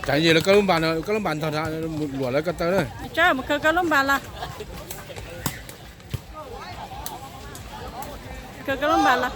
Tsam yog lawv koj lub npas, koj lub npas ntog luam lawv ko taw na. Tsab mus khaws koj lub npas los. Khaws koj lub npas los.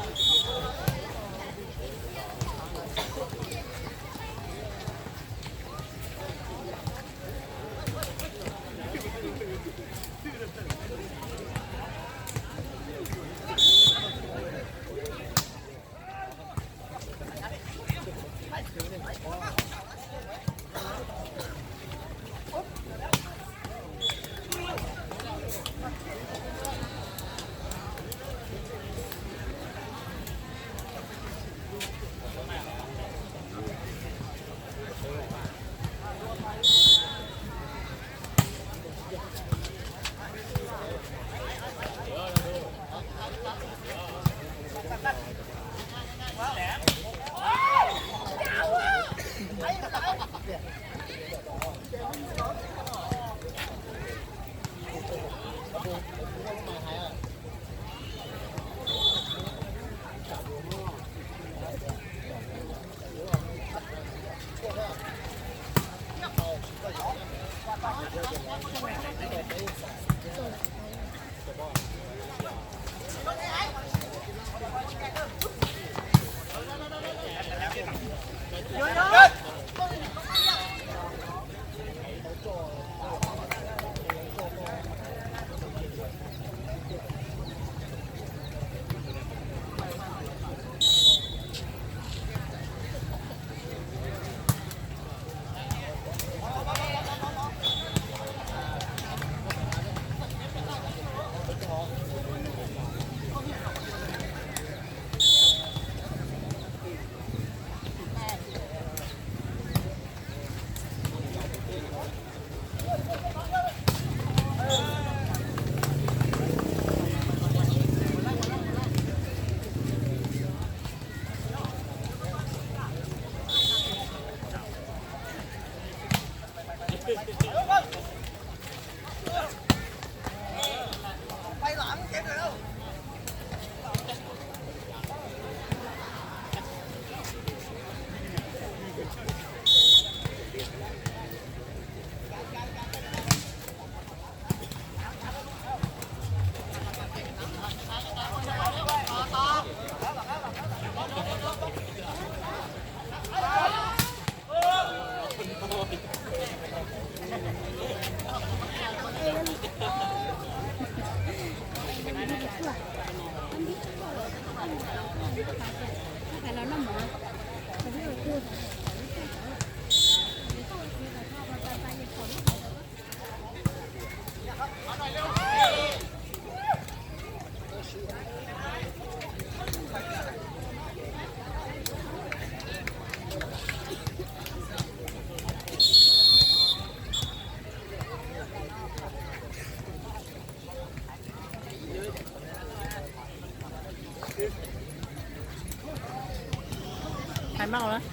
Thaiv maj los?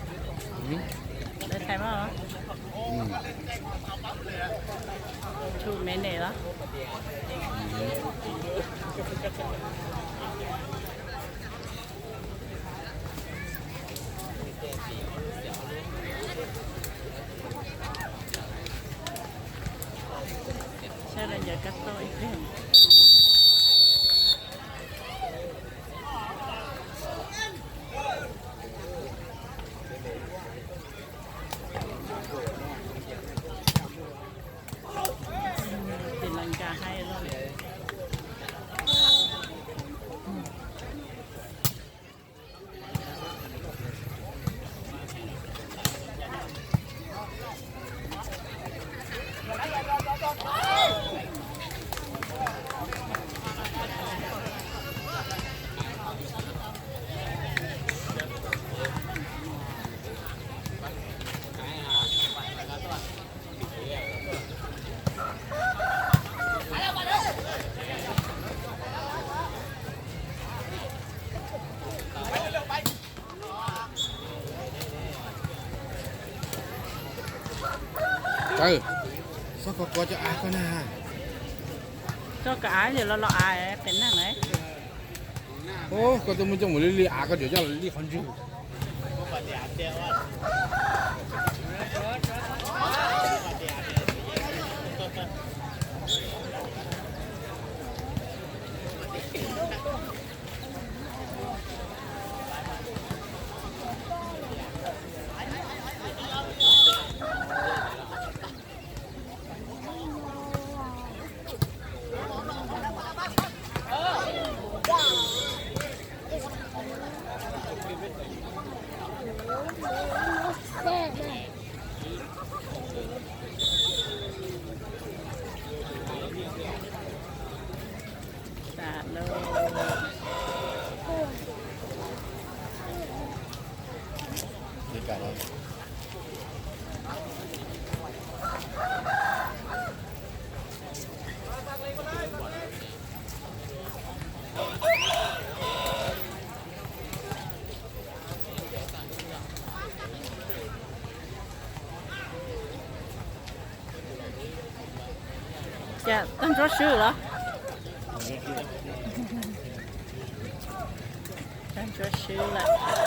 Thaiv maj los? Two minute los? Sawv daws ncaws kab toj ib pliag. Tis las nkas haib loj li. Txawm, xob kov kov cov av koj na. Koj av los los av qias neeg lawm. Koj tuaj muaj coj mus li li av, koj tseem coj li qhov ntswg. Cas tag ntsuab swb los? Tag ntsuab swb lawm.